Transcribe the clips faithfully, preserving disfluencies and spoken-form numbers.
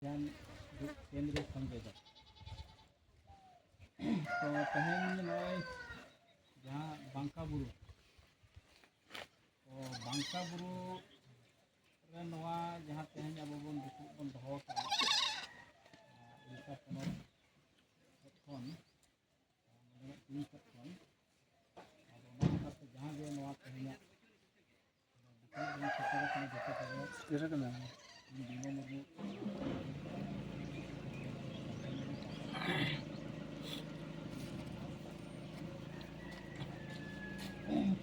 ᱫᱷᱮᱭᱟᱱ ᱫᱤᱯ ᱠᱮᱱᱫᱨᱤᱭᱚ ᱥᱚᱝᱡᱳᱡᱚᱠ᱾ ᱛᱚ ᱛᱮᱦᱮᱧ ᱱᱚᱜᱼᱚᱭ ᱡᱟᱦᱟᱸ ᱵᱟᱝᱠᱟ ᱵᱩᱨᱩ, ᱛᱚ ᱵᱟᱝᱠᱟ ᱵᱩᱨᱩ ᱨᱮ ᱱᱚᱣᱟ ᱡᱟᱦᱟᱸ ᱛᱮᱦᱮᱧ ᱟᱵᱚ ᱵᱚᱱ ᱫᱩᱯᱲᱩᱵ ᱵᱚᱱ ᱫᱚᱦᱚ ᱟᱠᱟᱫᱼᱟ, ᱩᱲᱤᱥᱥᱟ ᱯᱚᱱᱚᱛ ᱥᱮᱫ ᱠᱷᱚᱱ ᱢᱚᱬᱮ ᱴᱤᱢ ᱥᱮᱫ ᱠᱷᱚᱱ᱾ ᱟᱫᱚ ᱚᱱᱟ ᱞᱮᱠᱟᱛᱮ ᱡᱟᱦᱟᱸ ᱜᱮ ᱱᱚᱣᱟ ᱛᱮᱦᱮᱧᱟᱜ ᱫᱩᱯᱲᱩᱵ ᱵᱚᱱ ᱥᱮᱴᱮᱨ ᱟᱠᱟᱱᱟ, ᱡᱚᱛᱚ ᱠᱚᱜᱮ ᱤᱧ ᱵᱤᱢᱚᱞ ᱢᱩᱨᱢᱩ᱾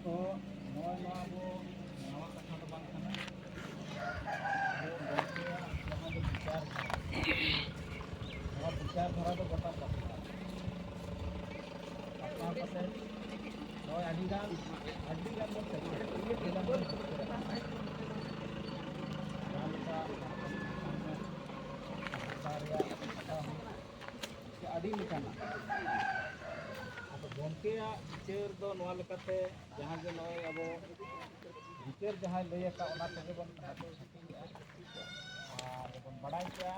ᱛᱚ ᱱᱚᱜᱼᱚᱭ ᱱᱚᱣᱟ ᱟᱵᱚ ᱱᱟᱣᱟ ᱠᱟᱛᱷᱟ ᱫᱚ ᱵᱟᱝ ᱠᱟᱱᱟ᱾ ᱟᱵᱚ ᱜᱚᱢᱠᱮᱭᱟᱜ ᱡᱟᱦᱟᱸ ᱫᱚ ᱵᱤᱪᱟᱨ ᱫᱷᱟᱨᱟ, ᱱᱚᱣᱟ ᱵᱤᱪᱟᱨ ᱫᱷᱟᱨᱟ ᱫᱚ ᱜᱚᱴᱟ ᱯᱟᱥᱱᱟᱣ᱾ ᱯᱟᱥᱱᱟᱣ ᱠᱟᱛᱮ ᱱᱚᱜᱼᱚᱭ ᱟᱹᱰᱤᱜᱟᱱ, ᱟᱹᱰᱤᱜᱟᱱ ᱵᱚᱱ ᱥᱮᱪᱮᱫ, ᱟᱹᱰᱤᱜᱟᱱ ᱵᱚᱱ ᱥᱮᱪᱮᱫ᱾ ᱡᱟᱦᱟᱸ ᱞᱮᱠᱟ ᱥᱟᱶᱛᱟ ᱨᱮᱭᱟᱜ ᱠᱟᱛᱷᱟ ᱦᱚᱸ ᱥᱮ ᱟᱹᱰᱤ ᱞᱮᱠᱟᱱᱟᱜ᱾ ᱟᱫᱚ ᱜᱚᱢᱠᱮᱭᱟᱜ ᱵᱤᱪᱟᱹᱨ ᱫᱚ ᱱᱚᱣᱟ ᱞᱮᱠᱟᱛᱮ, ᱡᱟᱦᱟᱸ ᱜᱮ ᱱᱚᱜᱼᱚᱭ ᱟᱵᱚ ᱵᱤᱪᱟᱹᱨ ᱡᱟᱦᱟᱸᱭ ᱞᱟᱹᱭ ᱟᱠᱟᱫ, ᱚᱱᱟ ᱛᱮᱜᱮ ᱵᱚᱱ ᱦᱟᱹᱴᱤᱧᱮᱜᱼᱟ ᱟᱨ ᱵᱚᱱ ᱵᱟᱲᱟᱭ ᱠᱮᱜᱼᱟ᱾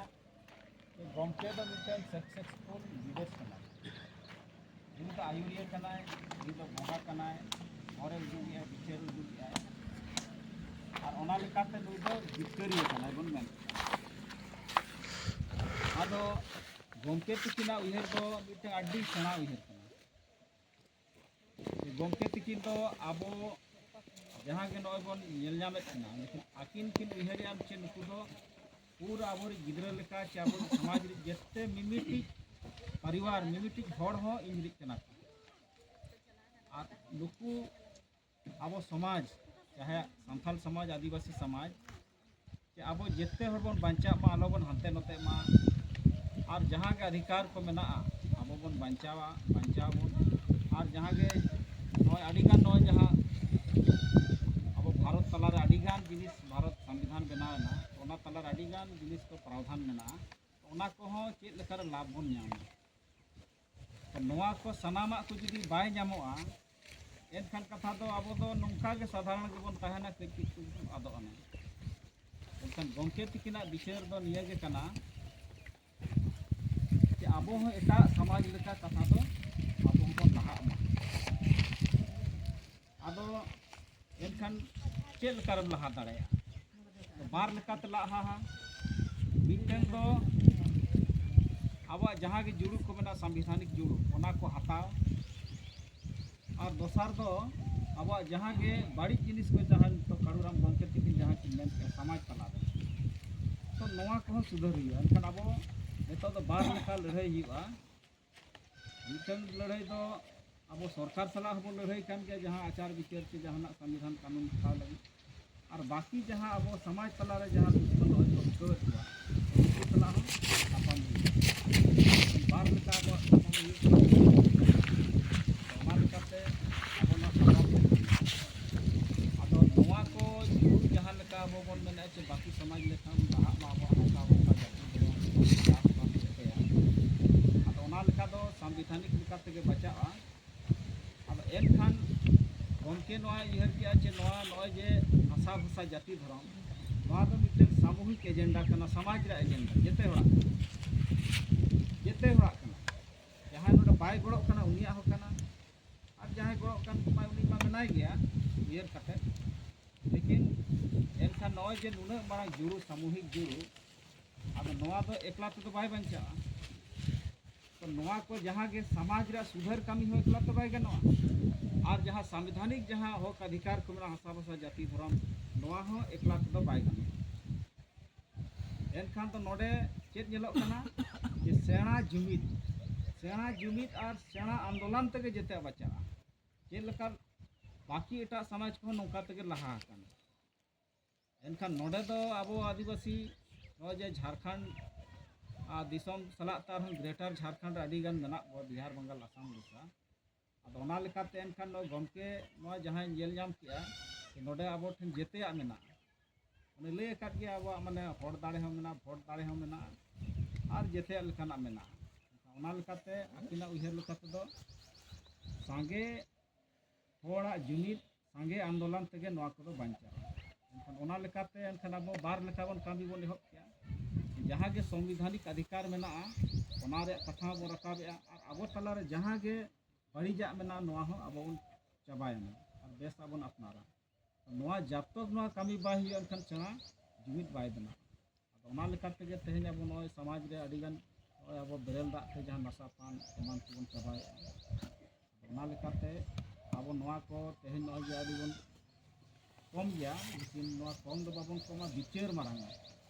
ᱜᱚᱢᱠᱮ ᱫᱚ ᱢᱤᱫᱴᱮᱱ successful leader ᱠᱟᱱᱟᱭ᱾ ᱩᱱᱤ ᱫᱚ ᱟᱹᱭᱩᱨᱤᱭᱟᱹ ᱠᱟᱱᱟᱭ, ᱩᱱᱤ ᱫᱚ ᱵᱚᱸᱜᱟ ᱠᱟᱱᱟᱭ, ᱦᱚᱨᱮ ᱩᱫᱩᱜᱮᱜᱼᱟᱭ, ᱵᱤᱪᱟᱹᱨ ᱩᱫᱩᱜᱮᱜᱼᱟᱭ᱾ ᱟᱨ ᱚᱱᱟ ᱞᱮᱠᱟᱛᱮ ᱱᱩᱭ ᱫᱚ ᱡᱤᱛᱠᱟᱹᱨᱤᱭᱟᱹ ᱠᱟᱱᱟᱭ ᱵᱚᱱ ᱢᱮᱱ᱾ ᱟᱫᱚ ᱜᱚᱢᱠᱮ ᱛᱤᱠᱤᱱᱟᱜ ᱩᱭᱦᱟᱹᱨ ᱫᱚ ᱢᱤᱫᱴᱮᱱ ᱟᱹᱰᱤ ᱥᱮᱬᱟ ᱩᱭᱦᱟᱹᱨ ᱠᱟᱱᱟ᱾ ᱜᱚᱢᱠᱮ ᱛᱤᱠᱤᱱ ᱫᱚ ᱟᱵᱚ ᱡᱟᱦᱟᱸ ᱜᱮ ᱱᱚᱜᱼᱚᱭ ᱵᱚᱱ ᱧᱮᱞ ᱧᱟᱢᱮᱫ ᱠᱟᱱᱟ, ᱞᱮᱠᱤᱱ ᱟᱹᱠᱤᱱ ᱠᱤᱱ ᱩᱭᱦᱟᱹᱨᱮᱜᱼᱟ ᱡᱮ ᱱᱩᱠᱩ ᱫᱚ ᱯᱩᱨᱟᱹ ᱟᱵᱚᱨᱮᱱ ᱜᱤᱫᱽᱨᱟᱹ ᱞᱮᱠᱟ ᱪᱮ ᱟᱵᱚ ᱥᱚᱢᱟᱡᱽ ᱨᱮ ᱡᱮᱛᱮ ᱢᱤᱢᱤᱫᱴᱤᱡ ᱯᱟᱨᱤᱵᱟᱨ, ᱢᱤᱢᱤᱫᱴᱤᱡ ᱦᱚᱲ ᱦᱚᱸ ᱤᱧ ᱨᱤᱡ ᱠᱟᱱᱟ ᱠᱚ᱾ ᱟᱨ ᱱᱩᱠᱩ ᱟᱵᱚ ᱥᱚᱢᱟᱡᱽ, ᱡᱟᱦᱟᱸᱭᱟᱜ ᱥᱟᱱᱛᱟᱲ ᱥᱚᱢᱟᱡᱽ, ᱟᱹᱫᱤᱵᱟᱹᱥᱤ ᱥᱚᱢᱟᱡᱽ, ᱡᱮ ᱟᱵᱚ ᱡᱮᱛᱮ ᱦᱚᱲ ᱵᱚᱱ ᱵᱟᱧᱪᱟᱜ ᱢᱟ, ᱟᱞᱚ ᱵᱚᱱ ᱦᱟᱱᱛᱮ ᱱᱚᱛᱮᱜ ᱢᱟ᱾ ᱟᱨ ᱡᱟᱦᱟᱸ ᱜᱮ ᱚᱫᱷᱤᱠᱟᱨ ᱠᱚ ᱢᱮᱱᱟᱜᱼᱟ, ᱟᱵᱚ ᱵᱚᱱ ᱵᱟᱧᱪᱟᱣᱟ, ᱵᱟᱧᱪᱟᱣ ᱟᱵᱚᱱ᱾ ᱟᱨ ᱡᱟᱦᱟᱸ ᱜᱮ ᱱᱚᱜᱼᱚᱭ ᱟᱹᱰᱤᱜᱟᱱ ᱱᱚᱜᱼᱚᱭ ᱡᱟᱦᱟᱸ ᱟᱵᱚ ᱵᱷᱟᱨᱚᱛ ᱛᱟᱞᱟᱨᱮ ᱟᱹᱰᱤᱜᱟᱱ ᱡᱤᱱᱤᱥ, ᱵᱷᱟᱨᱚᱛ ᱥᱚᱝᱵᱤᱫᱷᱟᱱ ᱵᱮᱱᱟᱣ ᱮᱱᱟ, ᱚᱱᱟ ᱛᱟᱞᱟᱨᱮ ᱟᱹᱰᱤᱜᱟᱱ ᱡᱤᱱᱤᱥ ᱠᱚ ᱯᱨᱟᱣᱫᱷᱟᱱ ᱢᱮᱱᱟᱜᱼᱟ, ᱚᱱᱟ ᱠᱚᱦᱚᱸ ᱪᱮᱫ ᱞᱮᱠᱟᱨᱮ ᱞᱟᱵᱷ ᱵᱚᱱ ᱧᱟᱢᱟ? ᱛᱚ ᱱᱚᱣᱟ ᱠᱚ ᱥᱟᱱᱟᱢᱟᱜ ᱠᱚ ᱡᱩᱫᱤ ᱵᱟᱭ ᱧᱟᱢᱚᱜᱼᱟ, ᱮᱱᱠᱷᱟᱱ ᱠᱟᱛᱷᱟ ᱫᱚ ᱟᱵᱚ ᱫᱚ ᱱᱚᱝᱠᱟ ᱜᱮ ᱥᱟᱫᱷᱟᱨᱚᱱ ᱜᱮᱵᱚᱱ ᱛᱟᱦᱮᱱᱟ, ᱠᱟᱹᱡ ᱠᱟᱹᱡ ᱛᱮᱵᱚᱱ ᱟᱫᱚᱜᱼᱟ᱾ ᱱᱟᱝ ᱠᱷᱟᱱ ᱜᱚᱢᱠᱮ ᱛᱤᱠᱤᱱᱟᱜ ᱵᱤᱪᱟᱹᱨ ᱫᱚ ᱱᱤᱭᱟᱹ ᱜᱮ ᱠᱟᱱᱟ ᱡᱮ ᱟᱵᱚ ᱦᱚᱸ ᱮᱴᱟᱜ ᱥᱚᱢᱟᱡᱽ ᱞᱮᱠᱟ ᱠᱟᱛᱷᱟ ᱫᱚ ᱟᱵᱚ ᱦᱚᱸᱵᱚᱱ ᱞᱟᱦᱟᱜ ᱢᱟ᱾ ᱟᱫᱚ ᱮᱱᱠᱷᱟᱱ ᱪᱮᱫ ᱞᱮᱠᱟᱨᱮᱢ ᱞᱟᱦᱟ ᱫᱟᱲᱮᱭᱟᱜᱼᱟ? ᱵᱟᱨ ᱞᱮᱠᱟᱛᱮ ᱞᱟᱦᱟᱜᱼᱟ᱾ ᱢᱤᱫᱴᱟᱝ ᱫᱚ ᱟᱵᱚᱣᱟᱜ ᱡᱟᱦᱟᱸ ᱜᱮ ᱡᱩᱲᱩ ᱠᱚ ᱢᱮᱱᱟᱜᱼᱟ, ᱥᱟᱝᱵᱤᱫᱷᱟᱱᱤᱠ ᱡᱩᱲᱩ, ᱚᱱᱟ ᱠᱚ ᱦᱟᱛᱟᱣ᱾ ᱟᱨ ᱫᱚᱥᱟᱨ ᱫᱚ ᱟᱵᱚᱣᱟᱜ ᱡᱟᱦᱟᱸ ᱜᱮ ᱵᱟᱹᱲᱤᱡ ᱡᱤᱱᱤᱥ ᱠᱚ, ᱡᱟᱦᱟᱸ ᱱᱤᱛᱚᱜ ᱠᱟᱹᱲᱩᱨᱟᱢ ᱜᱚᱢᱠᱮ ᱛᱤᱠᱤᱱ ᱡᱟᱦᱟᱸ ᱠᱤᱱ ᱢᱮᱱ ᱠᱮᱜᱼᱟ ᱥᱚᱢᱟᱡᱽ ᱛᱟᱞᱟᱨᱮ, ᱛᱚ ᱱᱚᱣᱟ ᱠᱚᱦᱚᱸ ᱥᱩᱫᱷᱟᱹᱨ ᱦᱩᱭᱩᱜᱼᱟ᱾ ᱮᱱᱠᱷᱟᱱ ᱟᱵᱚ ᱱᱤᱛᱚᱜ ᱫᱚ ᱵᱟᱨ ᱞᱮᱠᱟ ᱞᱟᱹᱲᱦᱟᱹᱭ ᱦᱩᱭᱩᱜᱼᱟ᱾ ᱢᱤᱫᱴᱟᱝ ᱞᱟᱹᱲᱦᱟᱹᱭ ᱫᱚ ᱟᱵᱚ ᱥᱚᱨᱠᱟᱨ ᱥᱟᱞᱟᱜ ᱦᱚᱸᱵᱚᱱ ᱞᱟᱹᱲᱦᱟᱹᱭ ᱠᱟᱱ ᱜᱮᱭᱟ, ᱡᱟᱦᱟᱸ ᱟᱪᱟᱨ ᱵᱤᱪᱟᱹᱨ ᱥᱮ ᱡᱟᱦᱟᱱᱟᱜ ᱥᱚᱝᱵᱤᱫᱷᱟᱱ ᱠᱟᱹᱱᱩᱱ ᱦᱟᱛᱟᱣ ᱞᱟᱹᱜᱤᱫ, ᱟᱨ ᱵᱟᱹᱠᱤ ᱡᱟᱦᱟᱸ ᱟᱵᱚ ᱥᱚᱢᱟᱡᱽ ᱛᱟᱞᱟᱨᱮ ᱡᱟᱦᱟᱸ ᱫᱩᱥᱢᱚᱱ ᱦᱚᱭᱛᱳ ᱩᱴᱷᱟᱹᱣᱮᱫ ᱠᱚᱣᱟ, ᱩᱱᱠᱩ ᱥᱟᱞᱟᱜ ᱦᱚᱸ ᱛᱟᱯᱟᱢ ᱦᱩᱭᱩᱜᱼᱟ᱾ ᱵᱟᱨ ᱞᱮᱠᱟ ᱟᱵᱚᱣᱟᱜ ᱛᱟᱯᱟᱢ ᱦᱩᱭᱩᱜ ᱠᱟᱱᱟ᱾ ᱚᱱᱟ ᱞᱮᱠᱟᱛᱮ ᱟᱵᱚ ᱱᱚᱣᱟ ᱥᱟᱯᱲᱟᱣ ᱦᱩᱭᱩᱜ ᱠᱟᱱᱟ᱾ ᱟᱫᱚ ᱱᱚᱣᱟ ᱠᱚ ᱡᱩᱜᱽ ᱡᱟᱦᱟᱸ ᱞᱮᱠᱟ ᱟᱵᱚ ᱵᱚᱱ ᱢᱮᱱᱮᱫᱼᱟ ᱡᱮ ᱵᱟᱹᱠᱤ ᱥᱚᱢᱟᱡᱽ ᱞᱮᱠᱟ ᱵᱚᱱ ᱞᱟᱦᱟᱜ ᱢᱟ, ᱟᱵᱚᱣᱟᱜ ᱦᱟᱥᱟ ᱵᱷᱟᱥᱟ ᱡᱟᱹᱛᱤ ᱫᱷᱚᱨᱚᱢ ᱪᱟᱥᱵᱟᱥ ᱞᱮᱠᱟᱭᱟ᱾ ᱟᱫᱚ ᱚᱱᱟ ᱞᱮᱠᱟ ᱫᱚ ᱥᱟᱝᱵᱤᱫᱷᱟᱱᱤᱠ ᱞᱮᱠᱟ ᱛᱮᱜᱮ ᱵᱟᱪᱟᱜᱼᱟ᱾ ᱟᱫᱚ ᱮᱱᱠᱷᱟᱱ ᱜᱚᱢᱠᱮ ᱱᱚᱣᱟᱭ ᱩᱭᱦᱟᱹᱨ ᱠᱮᱜᱼᱟ ᱡᱮ ᱱᱚᱣᱟ ᱱᱚᱜᱼᱚᱭ ᱡᱮ ᱦᱟᱥᱟ ᱵᱷᱟᱥᱟ ᱡᱟᱹᱛᱤ ᱫᱷᱚᱨᱚᱢ, ᱱᱚᱣᱟ ᱫᱚ ᱢᱤᱫᱴᱮᱱ ᱥᱟᱢᱩᱦᱤᱠ ᱮᱡᱮᱱᱰᱟ ᱠᱟᱱᱟ, ᱥᱚᱢᱟᱡᱽ ᱨᱮᱭᱟᱜ ᱮᱡᱮᱱᱰᱟ, ᱡᱮᱛᱮ ᱦᱚᱲᱟᱜ ᱠᱟᱱᱟ, ᱡᱮᱛᱮ ᱦᱚᱲᱟᱜ ᱠᱟᱱᱟ᱾ ᱡᱟᱦᱟᱸᱭ ᱱᱚᱰᱮ ᱵᱟᱭ ᱜᱚᱲᱚᱜ ᱠᱟᱱᱟ ᱩᱱᱤᱭᱟᱜ ᱦᱚᱸ ᱠᱟᱱᱟ, ᱟᱨ ᱡᱟᱦᱟᱸᱭ ᱜᱚᱲᱚᱜ ᱠᱟᱱ ᱢᱟ ᱩᱱᱤ ᱢᱟ ᱢᱮᱱᱟᱭ ᱜᱮᱭᱟ ᱩᱭᱦᱟᱹᱨ ᱠᱟᱛᱮ᱾ ᱞᱮᱠᱤᱱ ᱮᱱᱠᱷᱟᱱ ᱱᱚᱜᱼᱚᱭ ᱡᱮ ᱱᱩᱱᱟᱹᱜ ᱢᱟᱨᱟᱝ ᱡᱩᱲᱩ, ᱥᱟᱢᱩᱦᱤᱠ ᱡᱩᱲᱩ, ᱟᱫᱚ ᱱᱚᱣᱟ ᱫᱚ ᱮᱠᱞᱟ ᱛᱮᱫᱚ ᱵᱟᱭ ᱵᱟᱧᱪᱟᱜᱼᱟ᱾ ᱛᱚ ᱱᱚᱣᱟ ᱠᱚ ᱡᱟᱦᱟᱸ ᱜᱮ ᱥᱚᱢᱟᱡᱽ ᱨᱮᱭᱟᱜ ᱥᱩᱫᱷᱟᱹᱨ ᱠᱟᱹᱢᱤ ᱦᱚᱸ ᱮᱠᱞᱟ ᱛᱮ ᱵᱟᱭ ᱜᱟᱱᱚᱜᱼᱟ, ᱟᱨ ᱡᱟᱦᱟᱸ ᱥᱟᱝᱵᱤᱫᱷᱟᱱᱤᱠ ᱡᱟᱦᱟᱸ ᱦᱚᱠ ᱚᱫᱷᱤᱠᱟᱨ ᱠᱚ ᱢᱮᱱᱟᱜᱼᱟ, ᱦᱟᱥᱟ ᱵᱷᱟᱥᱟ ᱡᱟᱹᱛᱤ ᱫᱷᱚᱨᱚᱢ, ᱱᱚᱣᱟ ᱦᱚᱸ ᱮᱠᱞᱟ ᱛᱮᱫᱚ ᱵᱟᱭ ᱜᱟᱱᱚᱜᱼᱟ᱾ ᱮᱱᱠᱷᱟᱱ ᱫᱚ ᱱᱚᱰᱮ ᱪᱮᱫ ᱧᱮᱞᱚᱜ ᱠᱟᱱᱟ ᱡᱮ ᱥᱮᱬᱟ ᱡᱩᱢᱤᱫ, ᱥᱮᱬᱟ ᱡᱩᱢᱤᱫ ᱟᱨ ᱥᱮᱬᱟ ᱟᱱᱫᱳᱞᱚᱱ ᱛᱮᱜᱮ ᱡᱮᱛᱮᱭᱟᱜ ᱵᱟᱪᱟᱜᱼᱟ᱾ ᱪᱮᱫ ᱞᱮᱠᱟ ᱵᱟᱹᱠᱤ ᱮᱴᱟᱜ ᱥᱚᱢᱟᱡᱽ ᱠᱚᱦᱚᱸ ᱱᱚᱝᱠᱟ ᱛᱮᱜᱮ ᱞᱟᱦᱟ ᱟᱠᱟᱱᱟ᱾ ᱮᱱᱠᱷᱟᱱ ᱱᱚᱰᱮ ᱫᱚ ᱟᱵᱚ ᱟᱹᱫᱤᱵᱟᱹᱥᱤ ᱱᱚᱜᱼᱚᱭ ᱡᱮ ᱡᱷᱟᱲᱠᱷᱚᱸᱰ ᱟᱨ ᱫᱤᱥᱚᱢ ᱥᱟᱞᱟᱜ ᱛᱮ ᱟᱨᱦᱚᱸ ᱜᱨᱮᱴᱟᱨ ᱡᱷᱟᱲᱠᱷᱚᱸᱰ ᱨᱮ ᱟᱹᱰᱤ ᱜᱟᱱ ᱢᱮᱱᱟᱜ ᱵᱚᱱᱟ, ᱵᱤᱦᱟᱨ, ᱵᱟᱝᱜᱟᱞ, ᱟᱥᱟᱢ, ᱩᱲᱤᱥᱥᱟ᱾ ᱟᱫᱚ ᱚᱱᱟ ᱞᱮᱠᱟᱛᱮ ᱮᱱᱠᱷᱟᱱ ᱱᱚᱜᱼᱚᱭ ᱜᱚᱢᱠᱮ ᱱᱚᱣᱟ ᱡᱟᱦᱟᱸᱭ ᱧᱮᱞ ᱧᱟᱢ ᱠᱮᱜᱼᱟ ᱡᱮ ᱱᱚᱰᱮ ᱟᱵᱚ ᱴᱷᱮᱱ ᱡᱮᱛᱮᱭᱟᱜ ᱢᱮᱱᱟᱜᱼᱟ, ᱩᱱᱤ ᱞᱟᱹᱭ ᱟᱠᱟᱫ ᱜᱮᱭᱟ ᱟᱵᱚᱣᱟᱜ ᱢᱟᱱᱮ ᱦᱚᱲ ᱫᱟᱲᱮ ᱦᱚᱸ ᱢᱮᱱᱟᱜᱼᱟ, ᱵᱷᱳᱴ ᱫᱟᱲᱮ ᱦᱚᱸ ᱢᱮᱱᱟᱜᱼᱟ, ᱟᱨ ᱡᱮᱛᱮᱭᱟᱜ ᱞᱮᱠᱟᱱᱟᱜ ᱢᱮᱱᱟᱜᱼᱟ᱾ ᱚᱱᱟ ᱞᱮᱠᱟᱛᱮ ᱟᱹᱠᱤᱱᱟᱜ ᱩᱭᱦᱟᱹᱨ ᱞᱮᱠᱟ ᱛᱮᱫᱚ ᱥᱟᱸᱜᱮ ᱦᱚᱲᱟᱜ ᱡᱩᱢᱤᱫ, ᱥᱟᱸᱜᱮ ᱟᱱᱫᱳᱞᱚᱱ ᱛᱮᱜᱮ ᱱᱚᱣᱟ ᱠᱚᱫᱚ ᱵᱟᱧᱪᱟᱜᱼᱟ᱾ ᱚᱱᱟ ᱞᱮᱠᱟᱛᱮ ᱮᱱᱠᱷᱟᱱ ᱟᱵᱚ ᱵᱟᱨ ᱞᱮᱠᱟ ᱵᱚᱱ ᱠᱟᱹᱢᱤ ᱵᱚᱱ ᱮᱦᱚᱵ ᱠᱮᱜᱼᱟ᱾ ᱡᱟᱦᱟᱸ ᱜᱮ ᱥᱚᱝᱵᱤᱫᱷᱟᱱᱤᱠ ᱚᱫᱷᱤᱠᱟᱨ ᱢᱮᱱᱟᱜᱼᱟ, ᱚᱱᱟ ᱨᱮᱭᱟᱜ ᱠᱟᱛᱷᱟ ᱦᱚᱸ ᱵᱚᱱ ᱨᱟᱠᱟᱵᱮᱜᱼᱟ, ᱟᱨ ᱟᱵᱚ ᱛᱟᱞᱟᱨᱮ ᱡᱟᱦᱟᱸ ᱜᱮ ᱵᱟᱹᱲᱤᱡᱟᱜ ᱢᱮᱱᱟᱜᱼᱟ, ᱱᱚᱣᱟ ᱦᱚᱸ ᱟᱵᱚ ᱵᱚᱱ ᱪᱟᱵᱟᱭᱟ ᱟᱨ ᱵᱮᱥᱟᱜ ᱵᱚᱱ ᱟᱯᱱᱟᱨᱟ᱾ ᱱᱚᱣᱟ ᱡᱟᱵ ᱛᱚᱠ ᱱᱚᱣᱟ ᱠᱟᱹᱢᱤ ᱵᱟᱭ ᱦᱩᱭᱩᱜᱼᱟ, ᱮᱱᱠᱷᱟᱱ ᱥᱮᱬᱟ ᱡᱩᱢᱤᱫ ᱵᱟᱭ ᱵᱮᱱᱟᱜᱼᱟ᱾ ᱟᱫᱚ ᱚᱱᱟ ᱞᱮᱠᱟ ᱛᱮᱜᱮ ᱛᱮᱦᱮᱧ ᱟᱵᱚ ᱱᱚᱜᱼᱚᱭ ᱥᱚᱢᱟᱡᱽ ᱨᱮ ᱟᱹᱰᱤᱜᱟᱱ ᱱᱚᱜᱼᱚᱭ ᱟᱵᱚ ᱵᱮᱨᱮᱞ ᱫᱟᱜ ᱛᱮ ᱡᱟᱦᱟᱸ ᱱᱟᱥᱟ ᱯᱟᱱ ᱮᱢᱟᱱ ᱠᱚᱵᱚᱱ ᱪᱟᱵᱟᱭᱮᱫᱼᱟ, ᱟᱫᱚ ᱚᱱᱟ ᱞᱮᱠᱟᱛᱮ ᱟᱵᱚ ᱱᱚᱣᱟ ᱠᱚ ᱛᱮᱦᱮᱧ ᱱᱚᱜᱼᱚᱭ ᱡᱮ ᱟᱹᱰᱤ ᱵᱚᱱ ᱠᱚᱢ ᱜᱮᱭᱟ, ᱞᱮᱠᱤᱱ ᱱᱚᱣᱟ ᱠᱚᱢ ᱫᱚ ᱵᱟᱵᱚᱱ ᱠᱚᱢᱟ, ᱵᱤᱪᱟᱹᱨ ᱢᱟᱨᱟᱝᱟ᱾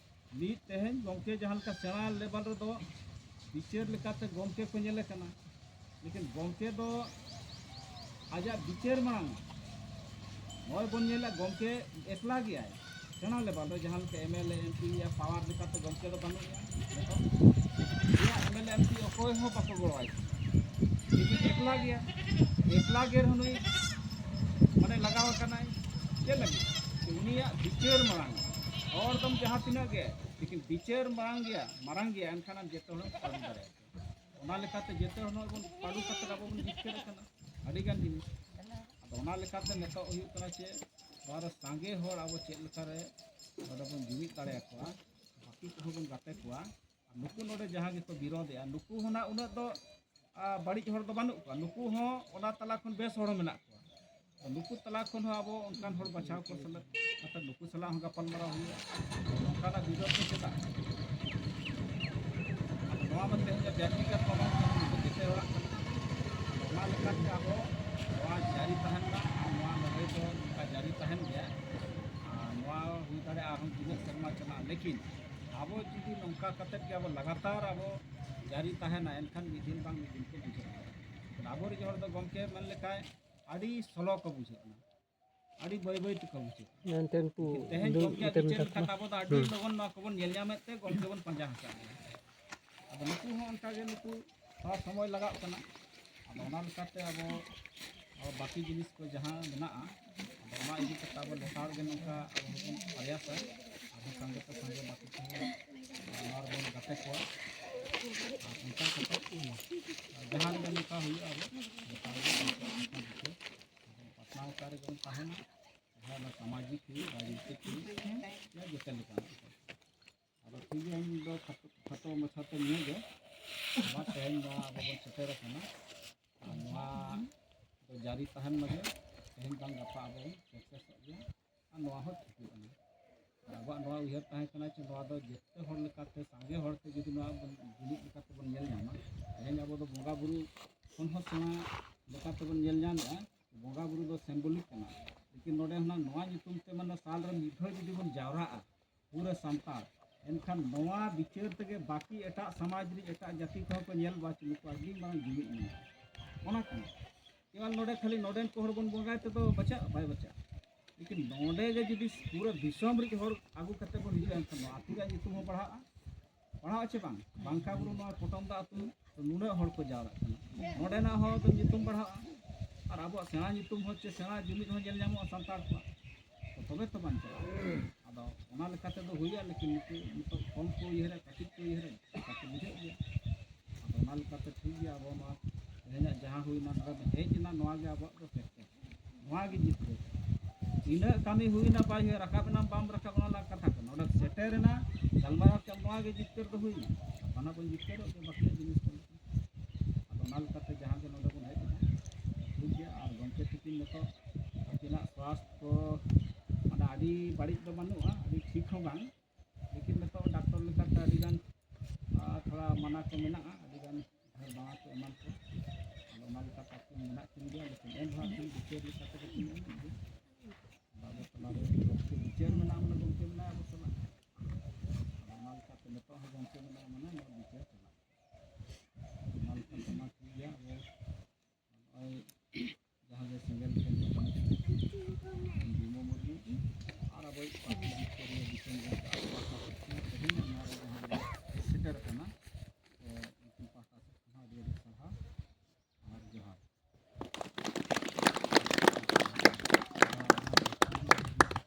ᱢᱤᱫ ᱛᱮᱦᱮᱧ ᱜᱚᱢᱠᱮ ᱡᱟᱦᱟᱸ ᱞᱮᱠᱟ ᱥᱮᱬᱟ ᱞᱮᱵᱮᱞ ᱨᱮᱫᱚ ᱵᱤᱪᱟᱹᱨ ᱞᱮᱠᱟᱛᱮ ᱜᱚᱢᱠᱮ ᱠᱚ ᱧᱮᱞᱮ ᱠᱟᱱᱟ, ᱞᱮᱠᱤᱱ ᱜᱚᱢᱠᱮ ᱫᱚ ᱟᱡᱟᱜ ᱵᱤᱪᱟᱹᱨ ᱢᱟᱲᱟᱝ ᱱᱚᱜᱼᱚᱭ ᱵᱚᱱ ᱧᱮᱞᱟ, ᱜᱚᱢᱠᱮ ᱮᱠᱞᱟ ᱜᱮᱭᱟᱭ᱾ ᱥᱮᱬᱟ ᱞᱮᱵᱮᱞ ᱨᱮ ᱡᱟᱦᱟᱸ ᱞᱮᱠᱟ M L A, M P ᱨᱮᱭᱟᱜ ᱯᱟᱣᱟᱨ ᱞᱮᱠᱟᱛᱮ ᱜᱚᱢᱠᱮ ᱫᱚ ᱵᱟᱹᱱᱩᱜ ᱮᱭᱟ᱾ ᱱᱤᱛᱚᱜ ᱩᱱᱤᱭᱟᱜ M L A, M P ᱚᱠᱚᱭ ᱦᱚᱸ ᱵᱟᱠᱚ ᱜᱚᱲᱚᱣᱟᱭ ᱠᱟᱱᱟ᱾ ᱞᱮᱠᱤᱱ ᱮᱠᱞᱟ ᱜᱮᱭᱟ, ᱮᱠᱞᱟ ᱜᱮ ᱱᱩᱭ ᱢᱟᱱᱮ ᱞᱟᱜᱟᱣ ᱟᱠᱟᱱᱟᱭ᱾ ᱪᱮᱫ ᱞᱟᱹᱜᱤᱫ? ᱩᱱᱤᱭᱟᱜ ᱵᱤᱪᱟᱹᱨ ᱢᱟᱲᱟᱝ, ᱦᱚᱲ ᱫᱚᱢ ᱡᱟᱦᱟᱸ ᱛᱤᱱᱟᱹᱜ ᱜᱮ, ᱞᱮᱠᱤᱱ ᱵᱤᱪᱟᱹᱨ ᱢᱟᱲᱟᱝ ᱜᱮᱭᱟ, ᱢᱟᱨᱟᱝ ᱜᱮᱭᱟ, ᱮᱱᱠᱷᱟᱱ ᱟᱢ ᱡᱚᱛᱚ ᱦᱚᱲᱮᱢ ᱯᱟᱹᱰᱩ ᱫᱟᱲᱮᱭᱟᱜᱼᱟ᱾ ᱚᱱᱟ ᱞᱮᱠᱟᱛᱮ ᱡᱚᱛᱚ ᱦᱚᱲ ᱱᱚᱜᱼᱚᱭ ᱵᱚᱱ ᱯᱟᱹᱰᱩ ᱠᱟᱛᱮ ᱟᱵᱚ ᱵᱚᱱ ᱡᱤᱛᱠᱟᱹᱨ ᱟᱠᱟᱱᱟ ᱟᱹᱰᱤᱜᱟᱱ ᱡᱤᱱᱤᱥ᱾ ᱟᱫᱚ ᱚᱱᱟ ᱞᱮᱠᱟᱛᱮ ᱱᱤᱛᱚᱜ ᱦᱩᱭᱩᱜ ᱠᱟᱱᱟ ᱪᱮ, ᱱᱚᱣᱟ ᱨᱮ ᱥᱟᱸᱜᱮ ᱦᱚᱲ ᱟᱵᱚ ᱪᱮᱫ ᱞᱮᱠᱟᱨᱮ ᱱᱚᱰᱮ ᱵᱚᱱ ᱡᱩᱢᱤᱫ ᱫᱟᱲᱮᱭᱟᱠᱚᱣᱟ, ᱵᱟᱹᱠᱤ ᱠᱚᱦᱚᱸ ᱵᱚᱱ ᱜᱟᱛᱮ ᱠᱚᱣᱟ᱾ ᱟᱨ ᱱᱩᱠᱩ ᱱᱚᱰᱮ ᱡᱟᱦᱟᱸ ᱜᱮᱠᱚ ᱵᱤᱨᱳᱫᱷᱮᱜᱼᱟ, ᱱᱩᱠᱩ ᱦᱚᱸ ᱱᱟᱜ ᱩᱱᱟᱹᱜ ᱫᱚ ᱟᱨ ᱵᱟᱹᱲᱤᱡ ᱦᱚᱲ ᱫᱚ ᱵᱟᱹᱱᱩᱜ ᱠᱚᱣᱟ, ᱱᱩᱠᱩ ᱦᱚᱸ ᱚᱱᱟ ᱛᱟᱞᱟ ᱠᱷᱚᱱ ᱵᱮᱥ ᱦᱚᱲ ᱦᱚᱸ ᱢᱮᱱᱟᱜ ᱠᱚᱣᱟ᱾ ᱱᱩᱠᱩ ᱛᱟᱞᱟ ᱠᱷᱚᱱ ᱦᱚᱸ ᱟᱵᱚ ᱚᱱᱠᱟᱱ ᱦᱚᱲ ᱵᱟᱪᱷᱟᱣ ᱠᱚ ᱥᱟᱞᱟᱜ ᱠᱟᱛᱮ ᱱᱩᱠᱩ ᱥᱟᱞᱟᱜ ᱦᱚᱸ ᱜᱟᱯᱟᱞ ᱢᱟᱨᱟᱣ ᱦᱩᱭᱩᱜᱼᱟ᱾ ᱱᱚᱝᱠᱟᱱᱟᱜ ᱵᱤᱨᱳᱫᱷ ᱫᱚ ᱪᱮᱫᱟᱜ? ᱟᱫᱚ ᱱᱚᱣᱟ ᱢᱟ ᱛᱮᱦᱮᱧ ᱫᱚ ᱵᱮᱠᱛᱤᱜᱚᱛ ᱫᱚ ᱵᱟᱝ ᱠᱟᱱᱟ, ᱱᱚᱣᱟ ᱫᱚ ᱡᱮᱛᱮ ᱦᱚᱲᱟᱜ ᱠᱟᱱᱟ᱾ ᱟᱫᱚ ᱚᱱᱟ ᱞᱮᱠᱟᱛᱮ ᱟᱵᱚ ᱱᱚᱣᱟ ᱡᱟᱹᱨᱤ ᱛᱟᱦᱮᱱ ᱢᱟ, ᱟᱨ ᱱᱚᱣᱟ ᱞᱟᱹᱲᱦᱟᱹᱭ ᱫᱚ ᱱᱚᱝᱠᱟ ᱡᱟᱹᱨᱤ ᱛᱟᱦᱮᱱ ᱜᱮᱭᱟ᱾ ᱟᱨ ᱱᱚᱣᱟ ᱦᱩᱭ ᱫᱟᱲᱮᱭᱟᱜᱼᱟ ᱟᱨᱦᱚᱸ ᱛᱤᱱᱟᱹᱜ ᱥᱮᱨᱢᱟ ᱪᱟᱞᱟᱜᱼᱟ, ᱞᱮᱠᱤᱱ ᱟᱵᱚ ᱡᱩᱫᱤ ᱱᱚᱝᱠᱟ ᱠᱟᱛᱮᱫ ᱜᱮ ᱟᱵᱚ ᱞᱟᱜᱟᱛᱟᱨ ᱟᱵᱚ ᱡᱟᱹᱨᱤ ᱛᱟᱦᱮᱱᱟ, ᱮᱱᱠᱷᱟᱱ ᱢᱤᱫ ᱫᱤᱱ ᱵᱟᱝ ᱢᱤᱫ ᱫᱤᱱ ᱠᱚ ᱵᱩᱡᱷᱟᱹᱣ ᱠᱚᱣᱟ᱾ ᱟᱵᱚᱨᱮᱱ ᱦᱚᱲ ᱫᱚ ᱜᱚᱢᱠᱮ ᱢᱮᱱ ᱞᱮᱠᱷᱟᱡ ᱟᱹᱰᱤ ᱥᱞᱳ ᱠᱚ ᱵᱩᱡᱷᱟᱹᱜ ᱠᱟᱱᱟ, ᱟᱹᱰᱤ ᱵᱟᱹᱭ ᱵᱟᱹᱭ ᱛᱮᱠᱚ ᱵᱩᱡᱷᱟᱹᱜ ᱠᱟᱱᱟ᱾ ᱮᱱᱛᱮ ᱩᱱᱠᱩ ᱛᱮᱦᱮᱧ ᱫᱩᱲᱩᱵ ᱜᱚᱢᱠᱮᱭᱟᱜ ᱠᱟᱛᱮ ᱵᱤᱪᱟᱹᱨ ᱢᱮᱛᱟ ᱞᱮᱠᱟᱛᱮ ᱠᱚᱣᱟ᱾ ᱟᱵᱚ ᱫᱚ ᱟᱹᱰᱤ ᱦᱩᱸ᱾ ᱞᱚᱜᱚᱱ ᱱᱚᱣᱟ ᱠᱚᱵᱚᱱ ᱧᱮᱞ ᱧᱟᱢᱮᱫ ᱛᱮ ᱜᱚᱢᱠᱮ ᱵᱚᱱ ᱯᱟᱸᱡᱟ ᱦᱟᱠᱟᱫ ᱠᱚᱣᱟ᱾ ᱟᱫᱚ ᱱᱩᱠᱩ ᱦᱚᱸ ᱚᱱᱠᱟ ᱜᱮ, ᱱᱩᱠᱩ ᱛᱷᱚᱲᱟ ᱥᱚᱢᱚᱭ ᱞᱟᱜᱟᱜ ᱠᱟᱱᱟ᱾ ᱟᱫᱚ ᱚᱱᱟ ᱞᱮᱠᱟᱛᱮ ᱟᱵᱚ, ᱟᱵᱚ ᱵᱟᱹᱠᱤ ᱡᱤᱱᱤᱥ ᱠᱚ ᱡᱟᱦᱟᱸ ᱢᱮᱱᱟᱜᱼᱟ, ᱟᱫᱚ ᱚᱱᱟ ᱤᱫᱤ ᱠᱟᱛᱮ ᱟᱵᱚ ᱞᱮᱛᱟᱲ ᱜᱮ ᱱᱚᱝᱠᱟ ᱟᱵᱚ ᱵᱚᱱ ᱯᱨᱚᱭᱟᱥᱟ, ᱟᱨᱦᱚᱸ ᱥᱟᱸᱜᱮ ᱛᱮ ᱥᱟᱸᱜᱮ ᱵᱟᱹᱠᱤ ᱠᱚᱦᱚᱸ ᱱᱚᱣᱟ ᱨᱮᱵᱚᱱ ᱜᱟᱛᱮ ᱠᱚᱣᱟ᱾ ᱟᱨ ᱚᱱᱠᱟ ᱠᱟᱛᱮ ᱡᱟᱦᱟᱸ ᱨᱮᱜᱮ ᱱᱚᱝᱠᱟ ᱦᱩᱭᱩᱜᱼᱟ, ᱟᱵᱚ ᱞᱮᱛᱟᱲ ᱜᱮ ᱯᱟᱥᱱᱟᱣ ᱠᱟᱨᱮ ᱵᱚᱱ ᱛᱟᱦᱮᱱᱟ᱾ ᱡᱟᱦᱟᱸ ᱫᱚ ᱥᱟᱢᱟᱡᱤᱠ ᱦᱩᱭᱩᱜ, ᱨᱟᱡᱽᱱᱤᱛᱤᱠ ᱠᱷᱟᱴᱚ ᱢᱟᱪᱷᱟᱛᱮ ᱱᱤᱭᱟᱹ ᱜᱮ᱾ ᱟᱵᱟᱨ ᱛᱮᱦᱮᱧ ᱱᱚᱣᱟ ᱟᱵᱚ ᱵᱚᱱ ᱥᱮᱴᱮᱨ ᱟᱠᱟᱱᱟ᱾ ᱟᱨ ᱱᱚᱣᱟ ᱫᱚ ᱡᱟᱹᱨᱤ ᱛᱟᱦᱮᱱ ᱢᱟᱜᱮ᱾ ᱛᱮᱦᱮᱧ ᱵᱟᱝ ᱜᱟᱯᱟ ᱟᱵᱚ ᱵᱚᱱ ᱥᱟᱠᱥᱮᱥᱚᱜ ᱜᱮᱭᱟ᱾ ᱟᱨ ᱱᱚᱣᱟ ᱦᱚᱸ ᱴᱷᱤᱠᱚᱜ ᱠᱟᱱᱟ᱾ ᱟᱨ ᱟᱵᱚᱣᱟᱜ ᱱᱚᱣᱟ ᱩᱭᱦᱟᱹᱨ ᱛᱟᱦᱮᱸ ᱠᱟᱱᱟ ᱡᱮ ᱱᱚᱣᱟ ᱫᱚ ᱡᱮᱛᱮ ᱦᱚᱲ ᱞᱮᱠᱟᱛᱮ, ᱥᱟᱸᱜᱮ ᱦᱚᱲᱛᱮ ᱡᱩᱫᱤ ᱱᱚᱣᱟ ᱵᱚᱱ ᱡᱩᱢᱤᱫ ᱞᱮᱠᱟᱛᱮ ᱵᱚᱱ ᱧᱮᱞ ᱧᱟᱢᱟ, ᱛᱮᱦᱮᱧ ᱟᱵᱚ ᱫᱚ ᱵᱚᱸᱜᱟ ᱵᱩᱨᱩ ᱠᱷᱚᱱ ᱦᱚᱸ ᱥᱮᱬᱟ ᱞᱮᱠᱟᱛᱮ ᱵᱚᱱ ᱧᱮᱞ ᱧᱟᱢᱮᱜᱼᱟ᱾ ᱵᱚᱸᱜᱟ ᱵᱩᱨᱩ ᱫᱚ ᱥᱤᱢᱵᱚᱞᱤᱠ ᱠᱟᱱᱟ, ᱞᱮᱠᱤᱱ ᱱᱚᱰᱮ ᱦᱩᱱᱟᱹᱝ ᱱᱚᱣᱟ ᱧᱩᱛᱩᱢ ᱛᱮ, ᱢᱟᱱᱮ, ᱥᱟᱞ ᱨᱮ ᱢᱤᱫ ᱫᱷᱟᱣ ᱡᱩᱫᱤ ᱵᱚᱱ ᱡᱟᱣᱨᱟᱜᱼᱟ ᱯᱩᱨᱟᱹ ᱥᱟᱱᱛᱟᱲ, ᱮᱱᱠᱷᱟᱱ ᱱᱚᱣᱟ ᱵᱤᱪᱟᱹᱨ ᱛᱮᱜᱮ ᱵᱟᱹᱠᱤ ᱮᱴᱟᱜ ᱥᱚᱢᱟᱡᱽ ᱨᱤᱱ ᱮᱴᱟᱜ ᱡᱟᱹᱛᱤ ᱠᱚᱦᱚᱸ ᱠᱚ ᱧᱮᱞ ᱵᱟ ᱪᱮ ᱱᱩᱠᱩ ᱟᱹᱰᱤ ᱢᱟᱨᱟᱝ ᱡᱩᱢᱤᱫ ᱢᱮᱱᱟᱜᱼᱟ᱾ ᱚᱱᱟ ᱠᱟᱱᱟ᱾ ᱠᱮᱣᱟᱞ ᱱᱚᱰᱮ ᱠᱷᱟᱹᱞᱤ ᱱᱚᱰᱮᱱ ᱠᱚ ᱦᱚᱲ ᱵᱚᱱ ᱵᱚᱸᱜᱟᱭ ᱛᱮᱫᱚ ᱵᱟᱪᱟᱜ ᱵᱟᱭ ᱵᱟᱪᱟᱜᱼᱟ, ᱞᱮᱠᱤᱱ ᱱᱚᱰᱮ ᱜᱮ ᱡᱩᱫᱤ ᱯᱩᱨᱟᱹ ᱫᱤᱥᱚᱢ ᱨᱤᱱ ᱦᱚᱲ ᱟᱹᱜᱩ ᱠᱟᱛᱮ ᱵᱚᱱ ᱦᱤᱡᱩᱜᱼᱟ, ᱮᱱᱠᱷᱟᱱ ᱱᱚᱣᱟ ᱟᱹᱛᱩ ᱨᱮᱭᱟᱜ ᱧᱩᱛᱩᱢ ᱦᱚᱸ ᱯᱟᱲᱦᱟᱜᱼᱟ᱾ ᱯᱟᱲᱦᱟᱜᱼᱟ ᱪᱮ ᱵᱟᱝ? ᱵᱟᱝᱠᱟ ᱵᱩᱨᱩ ᱱᱚᱣᱟ ᱯᱚᱴᱚᱢ ᱫᱟ ᱟᱹᱛᱩ ᱱᱩᱱᱟᱹᱜ ᱦᱚᱲ ᱠᱚ ᱡᱟᱣᱨᱟᱜ ᱠᱟᱱᱟ, ᱱᱚᱰᱮᱱᱟᱜ ᱦᱚᱸ ᱧᱩᱛᱩᱢ ᱵᱟᱲᱦᱟᱜᱼᱟ᱾ ᱟᱨ ᱟᱵᱚᱣᱟᱜ ᱥᱮᱬᱟ ᱧᱩᱛᱩᱢ ᱦᱚᱸ ᱪᱮ ᱥᱮᱬᱟ ᱡᱩᱢᱤᱫ ᱦᱚᱸ ᱧᱮᱞ ᱧᱟᱢᱚᱜᱼᱟ ᱥᱟᱱᱛᱟᱲ ᱠᱚᱣᱟᱜ᱾ ᱛᱚ ᱛᱚᱵᱮ ᱛᱚ ᱵᱟᱧᱪᱟᱜᱼᱟ᱾ ᱟᱫᱚ ᱚᱱᱟ ᱞᱮᱠᱟ ᱛᱮᱫᱚ ᱦᱩᱭᱩᱜᱼᱟ, ᱞᱮᱠᱤᱱ ᱱᱩᱠᱩ ᱱᱤᱛᱚᱜ ᱠᱚᱢ ᱠᱚ ᱩᱭᱦᱟᱹᱨᱟ, ᱠᱟᱹᱴᱤᱡ ᱠᱚ ᱩᱭᱦᱟᱹᱨᱟ, ᱚᱱᱠᱟ ᱠᱚ ᱵᱩᱡᱷᱟᱹᱜ ᱜᱮᱭᱟ᱾ ᱟᱫᱚ ᱚᱱᱟ ᱞᱮᱠᱟᱛᱮ ᱴᱷᱤᱠ ᱜᱮᱭᱟ, ᱟᱵᱚ ᱱᱚᱣᱟ ᱛᱮᱦᱮᱧᱟᱜ ᱡᱟᱦᱟᱸ ᱦᱩᱭᱱᱟ, ᱱᱚᱰᱮ ᱵᱚᱱ ᱦᱮᱡ ᱮᱱᱟ, ᱱᱚᱣᱟ ᱜᱮ ᱟᱵᱚᱣᱟᱜ ᱫᱚ ᱥᱮᱴᱮᱨ, ᱱᱚᱣᱟ ᱜᱮ ᱡᱤᱛᱠᱟᱹᱨ᱾ ᱛᱤᱱᱟᱹᱜ ᱠᱟᱹᱢᱤ ᱦᱩᱭᱱᱟ ᱵᱟᱭ ᱦᱩᱭ, ᱨᱟᱠᱟᱵ ᱮᱱᱟᱢ ᱵᱟᱢ ᱨᱟᱠᱟᱵ, ᱚᱱᱟ ᱞᱟᱝ ᱠᱟᱛᱷᱟ ᱠᱟᱱᱟ᱾ ᱱᱚᱰᱮ ᱥᱮᱴᱮᱨ ᱮᱱᱟ, ᱜᱟᱞᱢᱟᱨᱟᱣ ᱠᱮᱫ, ᱱᱚᱣᱟ ᱜᱮ ᱡᱤᱛᱠᱟᱹᱨ ᱫᱚ ᱦᱩᱭᱱᱟ᱾ ᱟᱯᱱᱟ ᱵᱚᱱ ᱡᱤᱛᱠᱟᱹᱨᱚᱜ ᱜᱮᱭᱟ, ᱵᱟᱹᱠᱤᱭᱟᱜ ᱡᱤᱱᱤᱥ ᱠᱚ᱾ ᱟᱫᱚ ᱚᱱᱟ ᱞᱮᱠᱟᱛᱮ ᱡᱟᱦᱟᱸ ᱜᱮ ᱱᱚᱰᱮ ᱵᱚᱱ ᱦᱮᱡ ᱮᱱᱟ, ᱴᱷᱤᱠ ᱜᱮᱭᱟ᱾ ᱟᱨ ᱜᱚᱢᱠᱮ ᱛᱤᱠᱤᱱ ᱱᱤᱛᱚᱜ ᱟᱹᱠᱤᱱᱟᱜ ᱥᱣᱟᱥᱛᱷ ᱠᱚ ᱢᱟᱱᱮ ᱟᱹᱰᱤ ᱵᱟᱹᱲᱤᱡ ᱫᱚ ᱵᱟᱹᱱᱩᱜᱼᱟ, ᱟᱹᱰᱤ ᱴᱷᱤᱠ ᱦᱚᱸ ᱵᱟᱝ, ᱞᱮᱠᱤᱱ ᱱᱤᱛᱚᱜ ᱰᱟᱠᱛᱚᱨ ᱞᱮᱠᱟᱛᱮ ᱟᱹᱰᱤ ᱜᱟᱱ, ᱟᱨ ᱛᱷᱚᱲᱟ ᱢᱟᱱᱟ ᱠᱚ ᱢᱮᱱᱟᱜᱼᱟ, ᱟᱹᱰᱤ ᱜᱟᱱ ᱰᱷᱮᱨ ᱫᱟᱬᱟ ᱠᱚ ᱮᱢᱟᱱ ᱠᱚ᱾ ᱟᱫᱚ ᱚᱱᱟ ᱞᱮᱠᱟᱛᱮ ᱟᱹᱠᱤᱱ ᱢᱮᱱᱟᱜ ᱠᱤᱱ ᱜᱮᱭᱟ, ᱞᱮᱠᱤᱱ ᱮᱱ ᱨᱮᱦᱚᱸ ᱟᱹᱠᱤᱱ ᱵᱤᱪᱟᱹᱨ ᱞᱮᱠᱟᱛᱮ ᱫᱚ ᱠᱤᱱ ᱮᱢᱮᱫ ᱜᱮᱭᱟ᱾